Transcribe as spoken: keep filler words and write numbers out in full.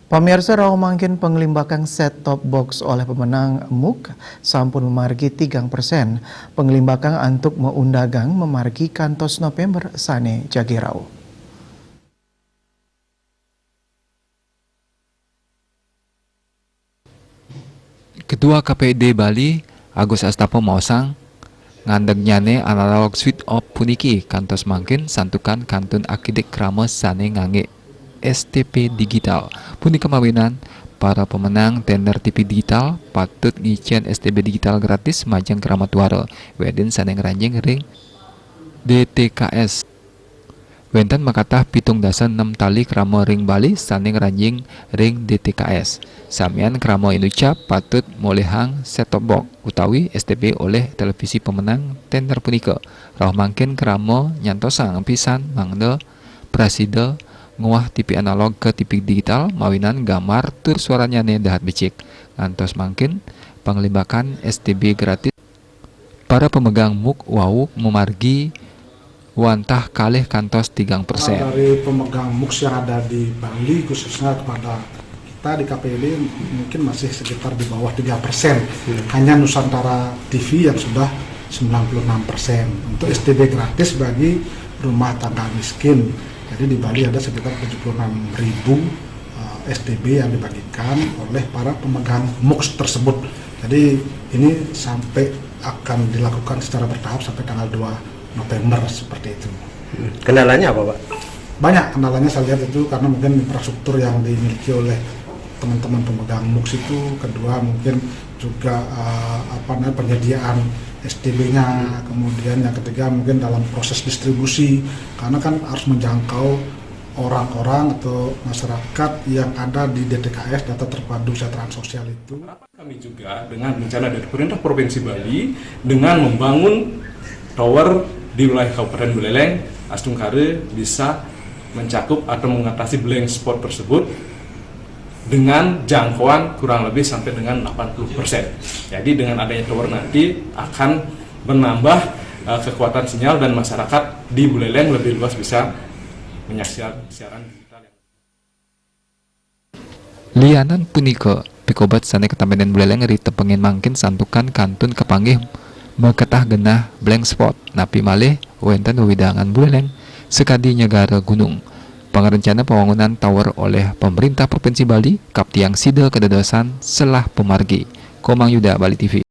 Pamirsa, rauh mangkin panglimbakang set top box oleh pemenang muk sampun mamargi tigang persen. Panglimbakang antuk maundagang mamargi kantos November sane jagi rauh. Ketua K P D Bali, Agus Astapa maosang, ngandegnyane analog switch off puniki kantos mangkin santukan kantun akidik krama sane ngangge S T P digital. Punika mawinan para pemenang tender T V digital patut ngicen S T P digital gratis majeng krama tuara, wedin sane ngranjing ring D T K S. Wenten makatah pitung dasa nem tali krama ring Bali sane ngranjing ring D T K S. Samian krama inucap patut molihang set top box utawi S T P oleh televisi pemenang tender punika. Rauh mangkin krama nyantosang pisan mangda prasida ngoah T V analog ke T V digital mawinan gambar tur suaranyane dahat becik. Ngantos mangkin, panglimbakan S T P gratis para pemegang muk wau mamargi wantah kalih kantos tigang persen. Dari pemegang muk yang ada di Bali, khususnya kepada kita di K P D, mungkin masih sekitar di bawah tiga persen. Hmm. Hanya Nusantara T V yang sudah sembilan puluh enam persen. Untuk S T P gratis bagi rumah tangga miskin. Jadi di Bali ada sekitar tujuh puluh enam ribu, eh, S T P yang dibagikan oleh para pemegang muk tersebut. Jadi ini sampai akan dilakukan secara bertahap sampai tanggal dua November seperti itu. Hmm. Kendalanya apa, Pak? Banyak kendalanya saya lihat itu karena mungkin infrastruktur yang dimiliki oleh teman-teman pemegang muk itu, kedua mungkin juga, eh, apa namanya, penyediaan S T P-nya, kemudian yang ketiga mungkin dalam proses distribusi, karena kan harus menjangkau orang-orang atau masyarakat yang ada di D T K S, data terpadu kesejahteraan sosial itu. Kami juga dengan rencana dari pemerintah Provinsi Bali dengan membangun tower di wilayah Kabupaten Buleleng, astungkara bisa mencakup atau mengatasi blank spot tersebut dengan jangkauan kurang lebih sampai dengan delapan puluh persen. Jadi dengan adanya tower nanti akan menambah, eh, kekuatan sinyal dan masyarakat di Buleleng lebih luas bisa menyaksikan siaran digital yang Lianan punika, pikobet sane katampenin Buleleng ri tepengin mangkin santukan kantun kapanggih makatah genah blank spot, napi malih wenten wewidangan Buleleng sakadi nyegara gunung. Pangrencana pawangunan tower oleh pemerintah Provinsi Bali kaptiang sida kadadosan selah pamargi. Komang Yuda, Bali T V.